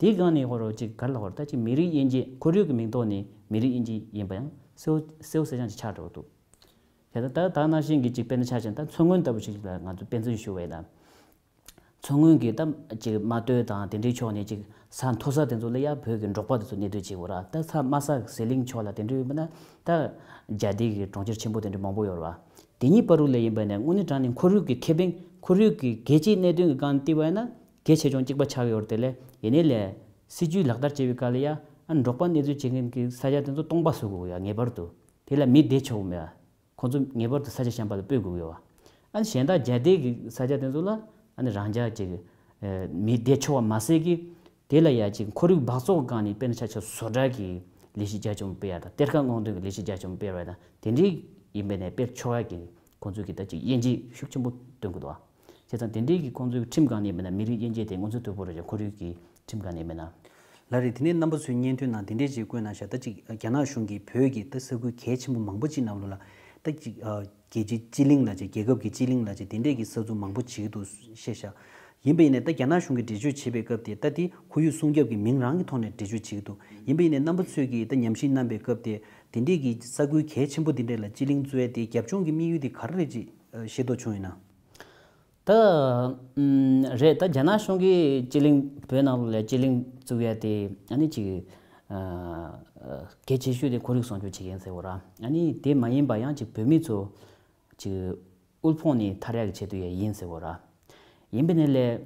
དེའི་སྒང་ནས་ཧོར་ཅིག་ག་རེ་ལབ་དགོས་རེད། ད་ཅིག་མི་རིགས་དབྱེ་འབྱེད་ཁོར་ཡུག་གི་མིང་ཐོག་ནས་མི་རིགས་དབྱེ་འབྱེད་ཡིན་པ་ཡང་གསལ་བོ་གསལ་བོ་གསལ་རྐྱང་ཅིག་ཆགས་འགྲོ་གི་འདུག་དེ་ལྟར་ད་ནང་བཞིན་གྱི་ཅིག་དཔེར་ན་ཆ་བཞག་ན་ད་མཚོ་སྔོན་ལྟ་བུ་ཞིག་ལ་ང་ཚོས་དཔེ་མཚོན་ཞུ་བ་ཡིན་ན། མཚོ་སྔོན་གྱི་ད་ཅིག་རྨ་སྟོད་དང་དེ་འདྲའི་ཕྱོགས་ནས་ཅིག་ས་མཐོ་ས་དེ་ཚོ་ལ་ཡ་བོད་ཀྱི་འབྲོག་པ་དེ་ཚོ་གནས་སྡོད་བྱེད་དགོས་ར། ད་ས་དམའ་ས་ཟི་ལིང་ཕྱོགས་ལ་དེ་འདྲ་ཡོད་པ་ན་ད་རྒྱ་སྡེ་གི་གྲོང་ཁྱེར་ཆེན་པོ་དེ་འདྲ་མང་པོ་ཡོད་ར། དེ་གཉིས་བར་དུ་ལ་ཡིན་པ་ནས་དངོས་གནས་དྲང་གནས་ཁོར་ཡུག་གི་ཁེ་ཕན་ཁོར་ཡུག་གི་གལ་ཆེའི་གནད་དོན་གྱི་སྒང་བལྟས་པ་ཡིན་ན། གལ་ཆེ་ཆུང་གཅིག་པ་ཆགས་ཡོད་རེད་དེ་ལས་ཡིན་ནའི་ལས་སྲིད་ཇུས་ལག་བསྟར་བྱེད་པའི་སྐབས་ལ་ཡ་ཨ་འབྲོག་པ་གནས་སྡོད་བྱེད་མཁན་གྱི་ས་ཆ་དེ་ཚོ་སྟོང་པ་བཟོ་དགོས་ཡ་ངེས་པར་དུ་དེ་ལ་མི་བསྡད་ཆོག་གི་མེད་པ། ཁོང་ཚོ་ངེས་པར་དུ་ས་ཆ་གཞན་པ་ལ་སྤོས་དགོས་ཡོད་པ། ཨ་ནི་གཞན་དག་རྒྱ་སྡེ་གི་ས་ཆ་དེ་ཚོ་ལ་ཨ་ནི་རང་འཇགས་ཅིག་མི་བསྡད་ཆོག་པ་མ་ཟད་ཀྱི་དེ་ལ་ཡ་ཅིག་ཁོར་ཡུག་སྦགས་བཙོག་གི་སྒང་ནས་དཔེར་ན་ཆ་ཆ་བཟོ་གྲྭ་གི་ལས་གཞི་རྒྱ་ཆེན་པོ་སྤེལ་ཡ་དང་གཏེར་ཁ་སྔོག་འདོན་གྱི་ལས་གཞི་རྒྱ་ཆེན་པོ་སྤེལ་བ་དང་དེ་འདྲའི་ཡིན་པའི་ནས་སྤེལ་ཆོག་ཡ་གི་ཁོང་ཚོས་ཀྱི་ད་ཅིག་དབྱེ་འབྱེད་ཤུགས་ཆེན་པོ་སྟོན་གི་འདུག་ཨ། བྱས་ཙང་དེ་འདྲའི་གི་ཁོང་ཚོའི་ཁྲིམས་སྒང་ནས་མིན་ན་མི་རིགས་དབྱེ་འབྱེད་དེ་མངོན་གསལ་དོད་པོ་རེད་ཀྱང་ཁོར་ཡུག་གི་ཁྲིམས་སྒང་ནས་མིན་ན། ལགས་རེད། དེ་ནས་རྣམ་པ་ཚོས་སྙན་ཐོའི་ནང་དེ་འདྲས་ཅིག་བཀོད་གནང་ཤག་ད་ཅིག་རྒྱ་ནག་གཞུང་གིས་བོད་ཀྱི་ད་ས་ཁུལ་གལ་ཆེན་པོ་མང་པོ་ཅིག་ནང་ལོགས་ལ་ད་ཅིག་རྒྱལ་སྤྱིའི་སྤྱི་གླིང་ལ་ཅིག་རྒྱལ་ཁབ་ཀྱི་སྤྱི་གླིང་ལ་ཅིག་དེ་འདྲས་ཀྱི་ས་ཚུགས་མང་པོ་བྱེད་ཀྱི་འདུག་བཤད་ཤག་ཡིན་པ་ཡིན་ནའི་ད་རྒྱ་ནག་གཞུང་གིས་འགྲེལ་བརྗོད་བྱེད་པའི་སྐབས་དེ་ད་དེ་ཁོར་ཡུག་སྲུང་སྐྱོབ་ཀྱི་མིང་རང་གི་ཐོག་ནས་འགྲེལ་བརྗོད་བྱེད་ཀྱི་འདུག་ཡིན་པ་ཡིན་ནའི་རྣམ་པ་ཚོས་ཀྱིས་ད་ཉམས་ཞིབ་གནང་པའི་སྐབས་དེ་དེ་འདྲས་ཀྱི་ས་ཁུལ་གལ་ཆེན་པོ་དེ་འདྲས་ལ་སྤྱི་གླིང་བཙུགས་ཡ་དེ་རྒྱབ་ལྗོངས་ཀྱི་དམིགས་ཡུལ་དེ་ག་རེ་རེད་ཅེས་ཤེས་རྟོགས་བྱུང་ཡོད་ན། ད་ཨུམ་རེད། ད་རྒྱ་ནག་གཞུང་གིས་སྤྱི་གླིང་བོད་ནང་ལ་སྤྱི་གླིང་བཙུགས་ཡ་དེ་ཨ་ནི་ཅིག་ཨ་གལ་ཆེ་ཤོས་དེ་ཁོར་ཡུག་སྲུང་སྐྱོབ་བྱེད་མཁན་ཟེར་བ་ར། ཨ་ནི་དེ་མ་ཡིན་པ་ཡང་ཅིག་བོད་མི་ཚོ་ཅིག་དབུལ་ཕོངས་ནས་ཐར་ཡག་གི་ཆེད་དུ་ཡ་ཡིན་ཟེར་བ་ར། ཡིན་པའི་ནས་ལས་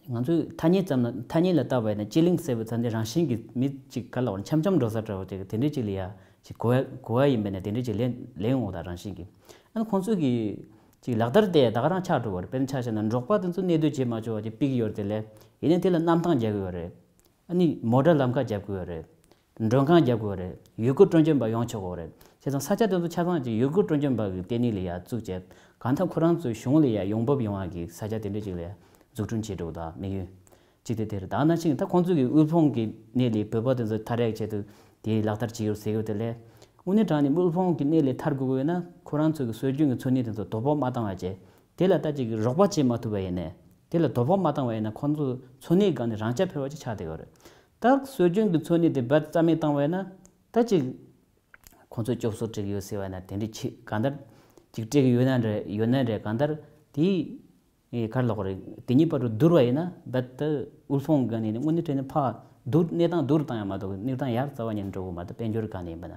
ང་ཚོས་ཐ་སྙད་ཙམ་ལ་ཐ་སྙད་ལ་བལྟ་བ་ཡིན་ན་སྤྱི་གླིང་ཟེར་བའི་ཚ་འདི་རང་བཞིན་གྱིས་མི་ཅིག་ག་ལ་བར་འཆམ་འཆམ་འགྲོ་ས་འདྲ་བོ་དེ་དེ་འདྲའི་ཅིག་ལ་ཡ་ཅིག་གོ་ཡ་གོ་ཡ་ཡིན་པས་ན་དེ་འདྲའི་ཅིག་ལེན་ལེན་འོང་ད་རང་བཞིན་གྱིས། ཨ་ནི་ཁོང་ཚོས་ཀྱི་ཅིག་ལག་བསྟར་དེ་ད་ག་རང་ཆགས་འགྲོ་བ་རེད། དཔེར་ན་ཆ་བཞག་ན་འབྲོག་པ་དེ་ཚོ་གནས་སྡོད་བྱེད་མ་ཆོག་པ་ཅིག་ཕུད་ཀྱི་ཡོད་རེད་དེ་ལས་ཡིན་ནའི་དེ་ལ་གནམ་ཐང་རྒྱག་གི་ཡོད་རེད། ཨ་ནི་མོ་ཊ་ལམ་ཁ་རྒྱབ་དགོས་རེད། མགྲོན་ཁང་རྒྱབ་དགོས་རེད། ཡུལ་སྐོར་སྤྲོ་འཆམ་པ་ཡོང་ཆོག་གི་རེད། བྱས་ཙང་ས་ཆ་དེ་ཚོ་ཆ་ཚང་ཅིག་ཡུལ་སྐོར་སྤྲོ་འཆམ་པ་གི་ལྟེ་གནས་ལ་ཡ་བཙུགས་བྱས་ གང་ལྟར་ཁོ་རང་ཚོའི་གཞུང་ལ་ཡང་ཡོང་འབབ་ཡོང་བ་གི་ས་ཆ་དེ་འདྲ་ཅིག་ལ་འཛུགས་སྐྲུན་བྱེད་འགྲོ་གི་འདུག་དམིགས་ཡུལ་གཅིག་དེ་དེ་རེད། ད་ནང་བཞིན་ད་ཁོང་ཚོ་གི་དབུལ་ཕོངས་ཀྱི་གནས་ལས་བོད་པ་དེ་ཚོ་ཐར་ཡག་ཆེད་དུ་དེ་ལག་བསྟར་བྱེད་ཡོད་ཟེར་གི་ཡོད་དེ་ལས། དངོས་གནས་དྲང་གནས་དབུལ་ཕོངས་ཀྱི་གནས་ལས་ཐར་དགོས་ཀྱི་ཡོད་ན། ཁོ་རང་ཚོ་གི་སྲོལ་རྒྱུན་གྱི་འཚོ་གནས་དེ་ཚོ་དོ་ཕོག་མ་བཏང་བ་བྱས། དེ་ལ་ད་ཅིག་རོགས་པ་བྱེད་མ་ཐུབ་པ་ཡིན་ནས། དེ་ལ་དོ་ཕོག་མ་བཏང་བ་ཡིན་ན། ཁོང་ཚོ་འཚོ་གནས་སྒང་ནས་རང་རྐྱ་འཕེར་བ་ཅིག་ཆགས་བསྡད་ཡོད་རེད། ད་སྲོལ་རྒྱུན་གྱི་འཚོ་གནས་དེ་རྦད་རྩ་མེད་བཏང་བ་ཡིན་ན། ད་ཅིག་ཁོང་ཚོས་སྐྱོབ་གསོ་སྤྲད་ཀྱི་ཡོད་ཟེར་བ་ཡིན་ན། དེ་འདྲའི་ཆེ་གང་ལྟར་ཅིག་སྤྲད་ཀྱི་ཡོད་ན་རེད། ཡོད་ན་རེད། གང་ལྟར་དེ་ཨེ་ག་རེ་ལབ་དགོས་རེད། དེ་གཉིས་བར་དུ་བསྡུར་བ་ཡིན་ན། རྦད་དེ་དབུལ་ཕོངས་སྒང་ནས་ནི་དངོས་གནས་དྲང་གནས་ཕར་བསྡུར། གནས་སྟངས་བསྡུར་བཏང་ཡ་མ་གཏོགས་གནས་སྟངས་ཡར་རྩ་བ་ཉིད་ནས་འགྲོ་གི་མ་གཏོགས། དཔལ་འབྱོར་སྒང་ནས་ཡིན་པ་ན།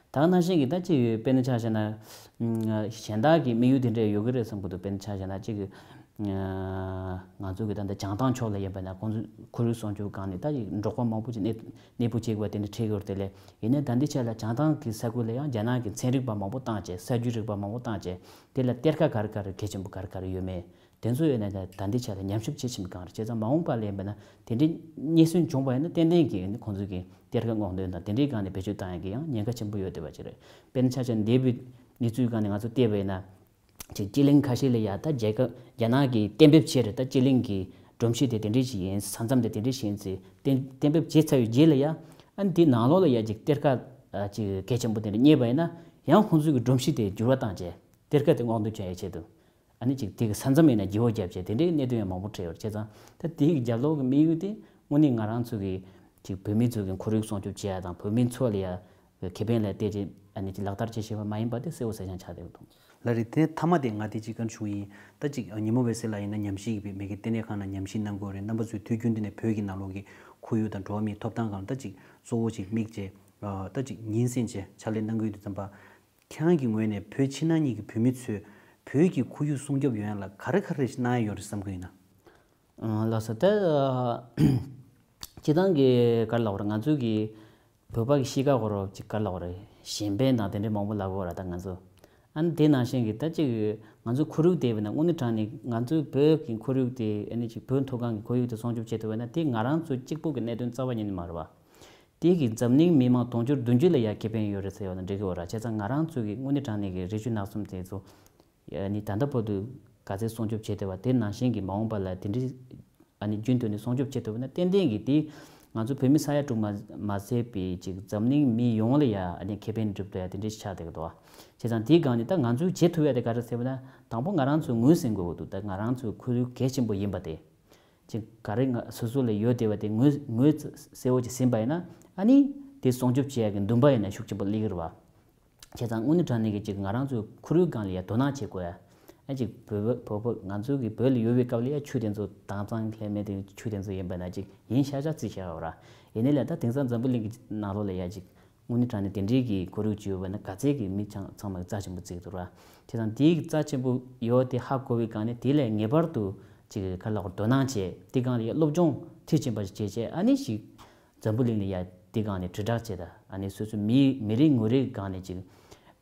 ད་ནང་བཞིན་གྱི་ད་ཅིག་དཔེར་ན་ཆ་བཞག་ན། ཨ་གཞན་དག་གི་དམིགས་ཡུལ་དེ་འདྲ་ཡོད་ཀྱི་རེད་བསམ་གྱི་འདུག་དཔེར་ན་ཆ་བཞག་ན་ཅིག་ཨ་ང་ཚོ་གི་ད་ལྟ་བྱང་ཐང་ཕྱོགས་ལ་ཡིན་པ་ན། ཁོང་ཚོ་ཁོར་ཡུག་སྲུང་སྐྱོབ་སྒང་ནས་ད་ཅིག་འབྲོག་པ་མང་པོ་ཅིག་གནས་གནས་སྤོ་བྱེད་དགོས་པ་དེ་འདྲ་འཕྲད་ཀྱི་ཡོད་རེད། དེ་ལས་ཡིན་ནའི་ད་ལྟའི་ཆ་ལ་བྱང་ཐང་གི་ས་ཁུལ་ལ་ཡང་རྒྱ་ནག་གི་ཚན་རིག་པ་མང་པོ་བཏང་བྱས། ས་རྒྱུ་རིག་པ་མང་པོ་བཏང་བྱས། དེ་ལ་གཏེར་ཁ་ག་རེ་ག་རེ་གལ་ཆེན་པོ་ག་རེ་ག་རེ་ཡོད་མེད། དེ་ཚོ་ཡོད་ན་ད་ལྟའི་ཆ་ལ་ཉམས་ཞིབ་བྱེད་བཞིན་པའི་སྒང་རེད། བྱས་ཙང་མ་འོངས་པ་ལ་ཡིན་པ་ན། དེ་འདྲའི་རྙེད་སོན་བྱུང་བ་ཡིན་ན། ཏན་ཏན་གྱིས་ཁོང་ཚོ་གི་གཏེར་ཁ་སྔོག་འདོན་དང་དེ་འདྲའི་སྒང་ནས་བེད་སྤྱོད་བཏང་ཡག་གི་ཡང་ཉེན་ཁ་ཆེན་པོ་ཡོད་བསྡད་པ་ཅིག་རེད། དཔེར་ན་ཆ་བཞག་ན་འདས་པའི་གནས་ཚུལ་སྒང་ནས་ང་ཚོ་བལྟས་པ་ཡིན་ན། ཅིག་སྤྱི་གླིང་ཁ་ཤས་ལ་ཡ་ད་རྒྱལ་ཁབ་རྒྱ་ནག་གིས་གཏན་འབེབས་བྱས་རེད། ད་སྤྱི་གླིང་གི་སྒྲོམ་གཞི་དེ་དེ་འདྲའི་ཞིག་ཡིན། ས་མཚམས་དེ་དེ་འདྲའི་ཞིག་ཡིན་ཟེར་གཏན་གཏན་འབེབས་བྱས་ཚར་བའི་རྗེས་ལ་ཡ། ཨ་ནི་དེའི་ནང་ལོགས་ལ་ཡ་ཅིག་གཏེར་ཁ་ཨ་ཅིག་གལ་ཆེན་པོ་དེ་འདྲ་རྙེད་པ་ཡིན་ན། ཡང་ཁོང་ཚོའི་གི་སྒྲོམ་གཞི་དེ་འགྱུར་བ་བཏང་བྱས། གཏེར་ཁ་དེ་སྔོག་འདོན་བྱ་ཡའི་ཆེད་དུ། ཨ་ནི་ཅིག་དེ་གི་ས་མཚམས་ཡིན་ན་བརྗེ་བོ་བརྒྱབ་བྱས། དེ་འདྲའི་གནད་དོན་ཡང་མང་པོ་འཕྲད་ཡོད་རེད། བྱས་ཙང་ད་དེའི་རྒྱབ་ལོགས་ཀྱི་དམིགས་ཡུལ་དེ་དངོས་གནས་ང་རང་ཚོ་གི་ཅིག་བོད་མི་ཚོ་གི་ཁོར་ཡུག་སྲུང་སྐྱོབ་བྱེད་ཡ་དང་། བོད་མི་ཚོ་ལ་ཡ་ཁེ་ཕན་ལ་བལྟས་ཏེ་ཨ་ནི་ཅིག་ལག་བསྟར་བྱེད་བཞིན་པ་མ་ཡིན་པ་དེ་གསལ་བོ་གསལ་རྐྱང་ཆགས་བསྡད་ཡོད་འདུག་ལགས་རེད། དེ་མཐའ་མ་དེ་ང་དེ་ཅིག་བཀའ་འདྲི་ཞུ་གི་ཡིན། ད་ཅིག་ཉི་མ་འོད་ཟེར་ལགས་ཡིན་ན་ཉམས་ཞིབ་ཡིན་པའི་མི་གི་ལྟེ་གནས་ཁང་ནང་ཉམས་ཞིབ་གནང་གི་ཡོད་རེད། རྣམ་པ་ཚོས་དུས་རྒྱུན་དུ་ནས་བོད་ཀྱི་ནང་ལོགས་ཀྱི་ཁོར་ཡུག་དང་འགྲོ་བ་མིའི་ཐོབ་ཐང་སྒང་ལ་ད་ཅིག་གཙོ་བོ་ཅིག་དམིགས་བྱས། ད་ཅིག་ཉིན་མཚན་བྱས་ཕྱག་ལས་གནང་གི་ཡོད་དུས་ཙམ་པ། ཁྱེད་རང་གི་ངོས་ནས་བོད་ཕྱི་ནང་གཉིས་ཀྱི་བོད་མི་ཚོས་བོད་ཀྱི་ཁོར་ཡུག་སྲུང་སྐྱོབ་ཡོང་ཡ་ལ་ག་རེ་ག་རེ་གནང་ཡ་ཡོད་རེད་བསམ་གྱི་ཡོད་ན། ཨང་། ལགས་སོ། ད་སྤྱིར་བཏང་གི་ག་རེ་ལབ་དགོས་རེད། ང་ཚོའི་གི་བོད་པ་གི་གཤིས་ཀ་སྐོར་ཅིག་ག་རེ་ལབ་དགོས་རེད། གཞན་ཕན་དང་དེ་འདྲའི་མང་པོ་ལབ་དགོས་རེད། ད་ང་ཚོ་ཨ་ནི་དེ་ནང་བཞིན་གི་ད་ཅིག་ང་ཚོའི་ཁོར་ཡུག་དེ་བས་ན་དངོས་གནས་དྲང་གནས་ང་ཚོའི་བོད་ཀྱི་ཁོར་ཡུག་དེ། ཨ་ནི་ཅིག་བོད་མཐོ་སྒང་གི་ཁོར་ཡུག་དེ་སྲུང་སྐྱོབ་བྱེད་ཐུབ་པ་ཡིན་ན། དེ་ང་རང་ཚོ་གཅིག་པུ་གི་གནད་དོན་རྩ་བ་ཉིད་ནས་མ་རེད་པ། དེ་གིས་འཛམ་གླིང་མི་མང་དུང་ཕྱུར་བདུན་ཅུ་ལ་ཡ་ཁེ་ཕན་ཡོད་རེད་ཟེར་ཡོད་ན་འགྲིག་གི་ཡོད་རེད། བྱས་ཙང་ང་རང་ཚོ་གི་དངོས་གནས་དྲང་གནས་ཀྱི་རི་ཆུ་ནགས་གསུམ་དེ་ཚོ་ཨ་ནི་ད་ལྟ་བར་དུ་ག་ཚད་སྲུང་སྐྱོབ་བྱེད་ཐུབ་པ། དེ་ནང་བཞིན་གྱི་མ་འོངས་པ་ལ་དེ་འདྲའི་ཨ་ནི་རྒྱུན་དུ་ནས་སྲུང་སྐྱོབ་བྱེད་ཐུབ་པ་ན། ཏན་ཏན་གྱིས་དེ་ང་ཚོ་བོད་མི་ས་ཡ་དྲུག་མ་མ་ཟད་པའི་ཅིག་འཛམ་གླིང་མི་ཡོངས་ལ་ཡ་ཨ་ནི་ཁེ་ཕན་སྒྲུབ་ཐུབ་ཡ་དེ་འདྲའི་ཆགས་བསྡད་ཀྱི་འདུག་བ། བྱས་ཙང་དེའི་སྒང་ནས་ད་ང་ཚོས་བྱེད་ཐུབ་ཡ་དེ་ག་རེ་ཟེར་བ་ན། དང་པོ་ང་རང་ཚོས་ངོས་ཟིན་དགོས་ཀྱི་འདུག་ད་ང་རང་ཚོའི་ཁོར་ཡུག་གལ་ཆེན་པོ་ཡིན་པ་དེ། ཅིག་ག་རེ་ང་སོ་སོ་ལ་ཡོད་བསྡད་པ་དེ་ངོས་ངོས་གསལ་བོ་ཅིག་ཟིན་པ་ཡིན་ན། ཨ་ནི་དེ་སྲུང་སྐྱོབ་བྱེད་ཡག་གི་འདུན་པ་ཡིན་ན་ཤུགས་ཆེན་པོ་སླེབས་ཀྱི་རེད་བ། བྱས་ཙང་དངོས་གནས་དྲང་གནས་ཀྱི་ཅིག་ང་རང་ཚོའི་ཁོར་ཡུག་སྒང་ལ་ཡ་དོ་སྣང་བྱེད་དགོས་ཡ། ཨ་ཅིག་བོད་བོད་བོད་ང་ཚོའི་གི་བོད་ལ་ཡོད་པའི་སྐབས་ལ་ཡ་ཆུ་དེ་ཚོ་དྭངས་གཙང་ལྷད་མེད་དེ་ཆུ་དེ་ཚོ་ཡིན་པ་ན་ཅིག་ཡིན་ཤག་ཤག་བརྩི་ཤག་ཡོད་ར། ཡིན་ནའི་ལ་ད་དེང་སང་འཛམ་བུ་གླིང་གི་ནང་ལོགས་ལ་ཡ་ཅིག་དངོས་གནས་དྲང་གནས་དེ་འདྲའི་གི་ཁོར་ཡུག་ཅིག་ཡོད་པ་ན་ག་ཚད་ཀྱི་མི་ཚང་ཚང་མ་རྩ་ཆེན་པོ་བརྩི་གི་འདུག་ར། བྱས་ཙང་དེའི་རྩ་ཆེན་པོ་ཡོད་དེ་ཧ་གོ་བའི་སྒང་ནས་དེ་ལ་ངེས་པར་དུ་ཅིག་ག་རེ་ལབ་དགོས། དོ་སྣང་བྱས། དེ་སྒང་ལ་ཡ་སློབ་སྦྱོང་མཐིལ་ཕྱིན་པ་ཞིག་བྱས་བྱས། ཨ་ནི་ཞིག་འཛམ་བུ་གླིང་ལ་ཡ་དེ་སྒང་ནས་དྲིལ་བསྒྲགས་བྱས། ད་ཨ་ནི་སོ་སོ་མི་མི་རེ་ངོ་རེའི་སྒང་ནས་ཅིག་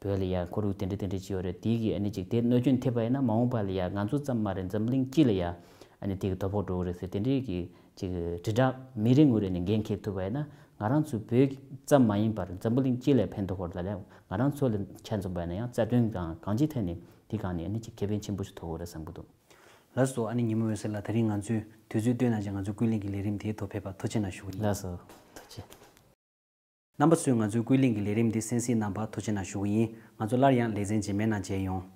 བོད་ལ་ཡ་ཁོར་ཡུག་དེ་འདྲ་དེ་འདྲ་ཅིག་ཡོད་རེད། དེ་གི་ཨ་ནི་ཅིག་དེ་གནོད་སྐྱོན་ཐེབས་པ་ཡིན་ན་མ་འོངས་པ་ལ་ཡ་ང་ཚོ་ཙམ་མ་རེད། འཛམ་བུ་གླིང་སྤྱི་ལ་ཡ་ཨ་ནི་དེ་གི་དོ་ཕོག་འགྲོ་གི་རེད་ཟེར། དེ་འདྲའི་གི་ཅིག་དྲིལ་བསྒྲགས་མི་རེ་ངོ་རེ་ནས་འགན་འཁྱེར་ཐུབ་པ་ཡིན་ན། ང་རང་ཚོ་བོད་ཙམ་མ་ཡིན་པར་འཛམ་བུ་གླིང་སྤྱི་ལ་ཕན་ཐོགས་ཡོད་རེད། ད་ལས་ང་རང་ཚོ་ལ་ཆ་མཚོན་པ་ཡིན་ན་ཡང་རྩ་དོན་དང་གང་ཅིའི་ཐད་ནས་དེ་སྒང་ནས་ཨ་ནི་ཅིག་ཁེ་ཕན་ཆེན་པོ་ཞིག་ཐོགས་ཡོད་རེད་བསམ་གྱི་འདུག་ལགས་སོ། ཨ་ནི་ཉི་མ་འོད་ཟེར་ལགས། ད་རིང་ང་ཚོས་དུས་ཚོད་བཏོན་གནང་བྱས་ང་ཚོའི་ཀུན་གླེང་གི་ལས་རིམ་དེའི་ཐོག་ཕེབས་པར་ཐུགས་རྗེ་གནང་ཞུ་གི་ཡིན། ལགས་སོ། ཐུགས་རྗེ་ཆེ། རྣམ་པ་ཚོས་ང་ཚོའི་ཀུན་གླེང་གི་ལས་རིམ་འདི་གསན་གཟིགས་གནང་བར་ཐུགས་རྗེ་གནང་ཞུ་གི་ཡིན། ང་ཚོ་སླར་ཡང་ལེ་ཚན་རྗེས་མའི་ནང་མཇལ་ཡོང་།